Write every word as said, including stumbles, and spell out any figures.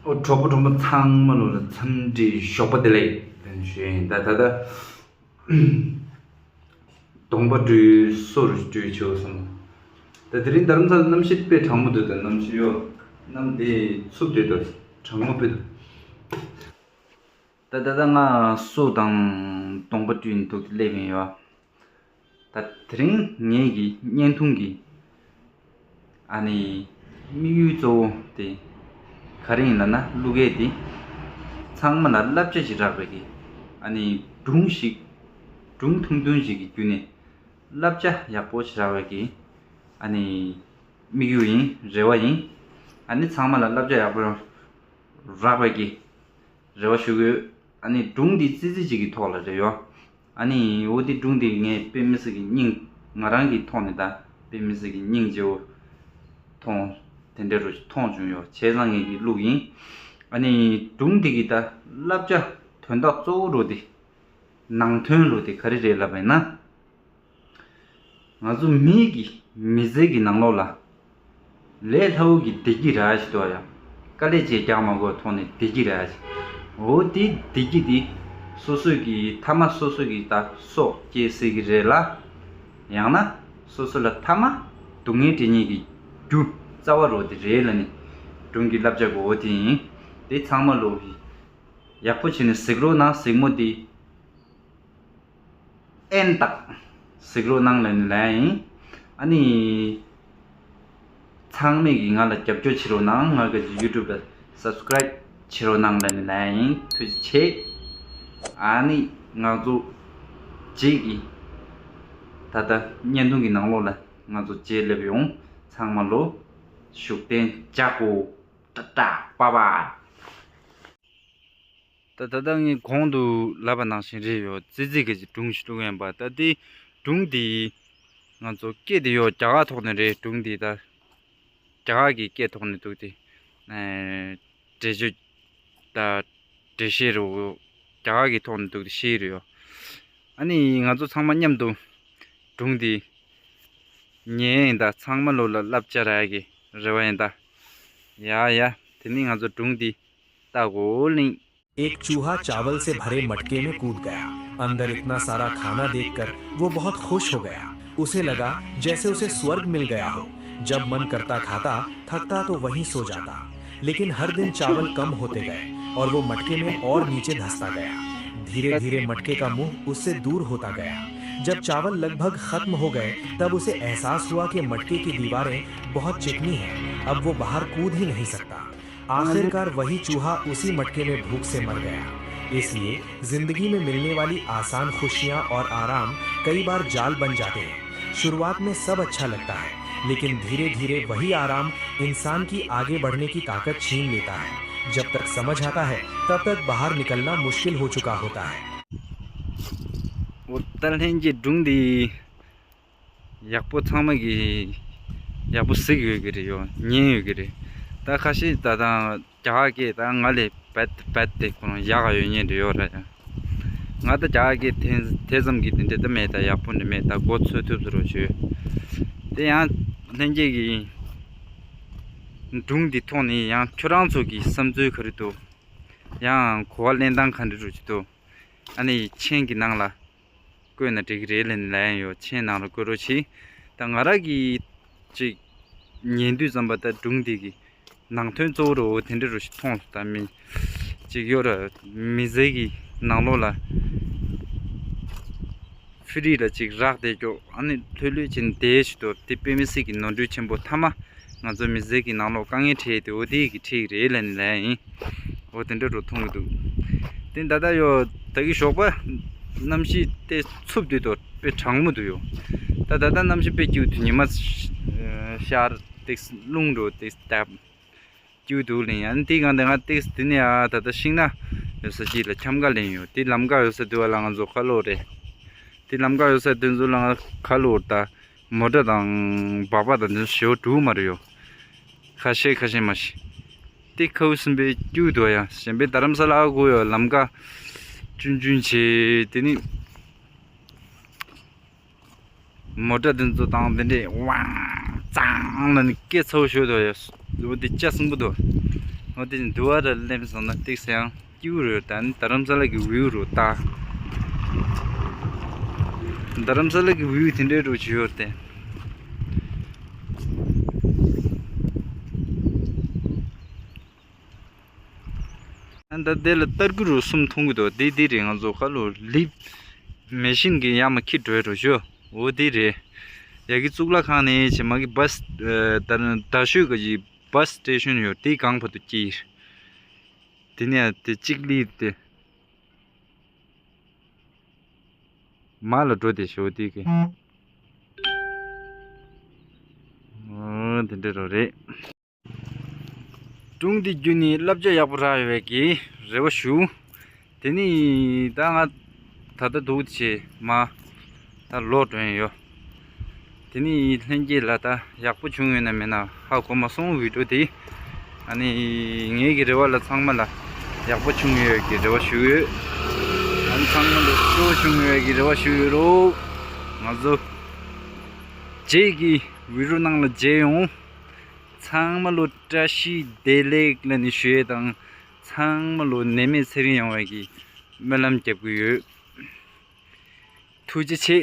ཨོ་གྲོགས་པོ་གྲོགས་མོ་ཚང་མ་ལོ་ལ་འཚམས་འདྲི་ཞོགས་པ་བདེ་ལེགས་ལན་ཞུ་ཡིན། ད་ད་ད་གདོང་པ་བཀྲུས་སོ་རུ་བཀྲུས་བྱོས་སོང་། ད་དེ་རིང་རྡ་རམ་ས་ལ་གནམ་གཤིས་དཔེ་གྲང་མོ་འདུག་ད་གནམ་གཤིས་ཡོ་གནམ་དེ་འཚུབ་བསྡད་འདུག་གྲང་མོ་དཔེ་འདུག་ད་ད་ད་ང་སོ་དང་གདོང་པ་བཀྲུས་ནས་འདུག་སླེབས་ཡིན་ཡོ། ད་དེ་རིང་ངེད་ཀྱི་བརྙན་ཐུང་གི་ཨ་ནི་དམིགས་ཡུལ་གཙོ་བོ་དེ་ག་རེ་ཡིན་ལབ་ན། གླུ་སྐད་དེ་ཚང་མ་ལ་བསླབ་བྱ་ཞིག་རག་པའི་གི་ཨ་ནི་སྒྲུང་ཞིག་སྒྲུང་ཐུང་ཐུང་ཞིག་གི་བརྒྱུད་ནས་བསླབ་བྱ་ཡག་པོ་ཞིག་རག་པའི་གི་ཨ་ནི་དམིགས་ཡུལ་ཡིན། རེ་བ་ཡིན། ཨ་ནི་ཚང་མ་ལ་བསླབ་བྱ་ཡག་པོ་རག་པའི་གི་རེ་བ་ཞུ་གི་ཡོད། ཨ་ནི་སྒྲུང་འདི་ཙི་ཙི་ཅིག་གི་ཐོག་ལ་རེད་ཡོ། ཨ་ནི་འོ་དེ་སྒྲུང་འདི་ངས་དཔེ་མི་སྲིད་ཀྱི་སྙིང་ང་རང་གི་ཐོག་ནས་ད་དཔེ་མི་སྲིད་ཀྱི་སྙིང་རྗེ་བོ་མཐོང་། དེ་འདྲ་རུ་མཐོང་བྱུང་ཡོ། བྱས་ཙང་ངས་ཀྱི་བླུག་ཡིན། ཨ་ནི་སྒྲུང་འདི་གི་ད་བསླབ་བྱ་དོན་དག་གཙོ་བོ་རུ་དེ་ནང་དོན་རུ་དེ་ག་རེ་རེད་ལབ་པ་ཡིན་ན། ང་ཚོ་མི་གི་མི་ཚེ་གི་ནང་ལོགས་ལ་ལས་སླ་བོ་གི་བདེ་སྐྱིད་རག་ཞིག་འདུག་ཡ། དཀའ་ལས་ཅིག་རྒྱག་མ་དགོས་ཐོག་ནས་བདེ་སྐྱིད་རག་ཞིག་འོ་དེ་བདེ་སྐྱིད་དེ་སོ་སོ་གི་མཐའ་མ་སོ་སོ་གི་ད་སྲོག་སྐྱེལ་སྲིད་ཀྱི་རེད་ལ། ཡང་ན་སོ་སོ་ལ་མཐའ་མ་སྡུག་བསྔལ་སྤྲད་མཁན་གྱི་རྒྱུ་རྩ་བ་རུ་དེ་རེད་ལ་ནི། སྒྲུང་གི་བསླབ་བྱ་གོ་བོ་དེ་ཡིན། དེ་ཚང་མ་ལོ་ཡག་པོ་བྱས་ནས་གཟིགས་རོགས་གནང་། གཟིགས་མོ་དེ། ཨེན་ཏག་གཟིགས་རོགས་གནང་ལབ་ནས་ལབ་ཡིན། ཨ་ནི། ཚང་མས་ཀྱིས་ང་ལ་རྒྱབ་སྐྱོར་བྱེད་རོགས་གནང་། ང་གི་ཡུ་ཊུབ་ལ་སབ་སི་ཀེ་རེབ་བྱེད་རོགས་གནང་ལབ་ནས་ལབ་ཡིན། ཐུགས་རྗེ་ཆེ། ཨ་ནི་ང་ཚོ་རྗེས་ཀྱི་ད་ལྟ་བརྙན་ཐུང་གི་ནང་ལོགས་ལ་ང་ཚོ་རྗེས་སླེབས་ཡོང་། ཚང་མ་ལོ་བཞུགས་གདན་འཇགས་གོ། ཏ་ཏ་པ་པ། ད་ད་ལྟ་ངས་གོང་དུ་ལབ་པ་ནང་བཞིན་རེད་ཡོད། ཙི་ཙི་གི་སྒྲུང་ཞིག་བླུག་ཡིན་པ། ད་དེ་སྒྲུང་དེ་ང་ཚོ་སྐད་དེ་ཡོད་རྒྱ་གར་ཐོག་ནས་རེད། སྒྲུང་དེ་ད་རྒྱ་གར་གི་སྐད་ཐོག་ནས་འདུག་སྟེ། ཨེ། འགྲེལ་བརྗོད་ད་འགྲེལ་བཤད་རུ་རྒྱ་གར་གི་ཐོག་ནས་འདུག་སྟེ་ཤེས་རེད་ཡོད། ཨ་ནི་ང་ཚོ་ཚང་མ་མཉམ་དུ་སྒྲུང་དེ་ཉན་ཡིན་ད། ཚང་མ་ལོ་ལ་བསླབ་བྱ་རག་གི་རེ་བ་ཡིན་ད། ཡ་ཡ། དེ་ནི་ང་ཚོ་སྒྲུང་འདི་ལྟ་གོ་ལིང་། एक चूहा चावल से भरे मटके में कूद गया। अंदर इतना सारा खाना देखकर वो बहुत खुश हो गया। उसे लगा जैसे उसे स्वर्ग मिल गया हो। जब मन करता खाता, थकता तो वहीं सो जाता। लेकिन हर दिन चावल कम होते गए और वो मटके में और नीचे धंसता गया। धीरे धीरे मटके का मुंह उससे दूर होता गया। जब चावल लगभग खत्म हो गए, तब उसे एहसास हुआ कि मटके की दीवारें बहुत चिकनी हैं। अब वो बाहर कूद ही नहीं सकता। आखिरकार वही चूहा उसी मटके में भूख से मर गया। इसलिए जिंदगी में मिलने वाली आसान खुशियां और आराम कई बार जाल बन जाते हैं। शुरुआत में सब अच्छा लगता है, लेकिन धीरे धीरे वही आराम इंसान की आगे बढ़ने की ताकत छीन लेता है। जब तक समझ आता है, तब तक बाहर निकलना मुश्किल हो चुका होता है। འོ་ད་ལྷན་རྒྱས་སྒྲུང་འདི་ཡག་པོ་ཚང་མ་གིས་ཡག་པོ་གཟིགས་ཡོད་ཀྱི་རེད་ཡོད། ཉན་ཡོད་ཀྱི་རེད། ད་ཁ་ཤས་ད་ད་རྒྱ་གར་སྐད་ད་ང་ལས་བད་བད་དེ་ཁོ་རང་ཡག་ཡོད་ཉན་འདྲ་ཡོད་ར་ཡ། ང་ད་རྒྱ་གར་སྐད་དེ་དེ་ཙམ་གྱི་དེ་འདྲ་ད་མེད། ད་ཡག་པོ་འདྲ་མེད། ད་མགོ་ཚོས་ཐུབ་ཚོད་རོགས་བྱོས། དེ་ཡང་ལྷན་རྒྱས་ཀྱི་སྒྲུང་འདི་ཐོག་ནས་ཡང་ཁྱོད་རང་ཚོ་གི་བསམ་ཚུལ་ག་རེ་འདུག་ཡང་གོ་བ་ལེན་སྟངས་ག་འདྲ་རུ་ཅིག་འདུག་ཨ་ནི་མཆན་གྱི་ནང་ལ་བཀོད་ན་འགྲིག་གི་རེད་ལབ་ནས་ལབ་ཡ་ཡོད། མཆན་ནང་ལ་བཀོད་རོགས་གྱིས། ད་ང་རང་གིས་ཅིག་ཉན་དུས་ཙམ་པ་ད་སྒྲུང་འདི་གི་ནང་དོན་གཙོ་བོ་རུ་དེ་འདྲ་རུ་ཞིག་མཐོང་སོང་། ད་མི་ཅིག་ཡོད་ར། མི་ཚེ་གི་ནང་ལོགས་ལ་ཕི་རི་ལ་ཅིག་རག་བསྡད་ཀྱོག་ཨ་ནི་ལྷོད་ལྷོད་བྱས་ནས་བསྡད་ཞིག་འདུག་དེ་དཔེ་མི་སྲིད་ཀྱི་ནོར་འཁྲུལ་ཆེན་པོ། མཐའ་མ་ང་ཚོ་མི་ཚེ་གི་ནང་ལོགས་དཀའ་ངལ་འཕྲད་དེ་འོ་དེ་གི་འཕྲད་ཀྱི་རེད་ལབ་ནས་ལབ་ཡ་ཡིན། འོ་དེ་འདྲ་རུ་མཐོང་གི་འདུག་དེ་ད་ལྟ་ཡོ་ད་གི་ཞོགས་པ་གནམ་གཤིས་དེ་འཚུབ་དུས་དོ་དཔེ་གྲང་མོ་འདུག་ཡོ། ད་ད་ལྟ་གནམ་གཤིས་དཔེ་སྐྱིད་འདུག་ཉི་མ་ཤར་ཏེ་རླུང་འགྲོ་ཏེ་སྟབས་སྐྱིད་འདུག་ལིང་། ཡང་དེ་གང་དེ་ང་ཏིག་དེ་ནས་ཨ་ད་ལྟ་ཤིང་ནགས་ཡོད་ས་ཅིག་ལ་འཁྱམ་ག་ལིང་ཡོ། དེ་ལམ་ཀ་ཡོད་ས་དུ་བ་ལ་ང་ཚོ་ཁ་ལོ་རེད། དེ་ལམ་ཀ་ཡོད་ས་དེ་ཚོ་ལ་ང་ཁ་ལོ་ད། མོ་ཊ་དང་སྦག་སྦག་དང་དེ་ཚོ་ཞེ་པོ་འགྲོ་གི་མ་རེད་ཡོ། ཁ་ཤས་ཁ་ཤས་མ་ཤེས། དེ་ཁའུ་སིམ་པའི་སྐྱུག་འདུག་ཡ། གཞན་པའི་རྡ་རམ་ས་ལ་ཨ་ཁུ་ཡོ་ལམ་ཀ་ཆུན་ཆུན་བྱས་དེ་ནི་མོ་ཊ་དེ་ཚོ་དང་དེ་འདྲས་ཝང་ཙང་ལ་ནི་སྐད་ཚ་བོ་ཤོད་འདུག་ཡ། འོ་དེ་ལྕགས་སྲིན་པོ་དོ། འོ་དེ་འདུ་བ་ར་སླེབས་སོང་ན་ཏིག་སེ་ཡང་སྐྱིད་པོ་རེད། ད་ནི་རྡ་རམ་ས་ལ་གི་བིའུ་རུ་ལྟ། རྡ་རམ་ས་ལ་གི་བིའུ་དེ་འདྲའི་རུ་བྱུང་ཡོད་དེ། ཨ་ད་དེ་ལ་སྟར་གུ་རུ་གསུམ་མཐོང་གི་འདུག་དེ་དེ་རེད། ང་ཚོ་ཁ་ལོ་ལིབ་མེ་ཤིན་གི་ཡར་མར་འཁྱེར་འགྲོ་ཡ་རུ་ཞོ། འོ་དེ་རེད། ཡ་གི་གཙུག་ལག་ཁང་ནས་བྱེ་མ་གི་བཱས་ད་ད་ཤོད་ག་ཅི་བཱས་སི་ཊེ་ཤོན་ཡོད། དེ་གང་བར་དུ་སྐྱེལ། དེ་ནས་དེ་གཅིག་ལིབ་དེ་མ་ལ་འགྲོ་དེ་ཞོ་དེ་གི། འོ་དེ་འདྲ་རོ་རེད། སྒྲུང་འདི་བརྒྱུད་ནས་བསླབ་བྱ་ཡག་པོ་རག་ཡོད་པའི་གི་རེ་བ་ཞུ། དེ་ནི་ད་ང་ད་ལྟ་འདུག་བྱས་མ་ད་ལོག་འགྲོ་ཡིན་ཡོད། དེ་ནི་ལྷན་རྒྱས་ལ་ད་ཡག་པོ་བྱུང་ཡོད་ན་མེད་ན་ཧ་གོ་མ་སོང་། བི་ཌིའོ་དེ་ཨ་ནི་ངའི་གི་རེ་བ་ལ་ཚང་མ་ལ་ཡག་པོ་བྱུང་ཡོད་ཀྱི་རེ་བ་ཞུ་ཡོད། ཨ་ནི་ཚང་མ་ལ་སྤྲོ་བྱུང་ཡོད་ཀྱི་རེ་བ་ཞུ་ཡོད་རོགས། ང་ཚོ་རྗེས་ཀྱི་བི་ཌིའོ་ནང་ལ་མཇལ་ཡོང་། ཚང་མ་ལོ་བཀྲ་ཤིས་བདེ་ལེགས་ལ་ནི་ཞུ་ཡས་དང་། ཚང་མ་ལོ་ནད་མེད་ཚེ་རིང་ཡོང་བའི་གི་སྨོན་ལམ་རྒྱབ་གི་ཡོད། ཐུགས་རྗེ་ཆེ།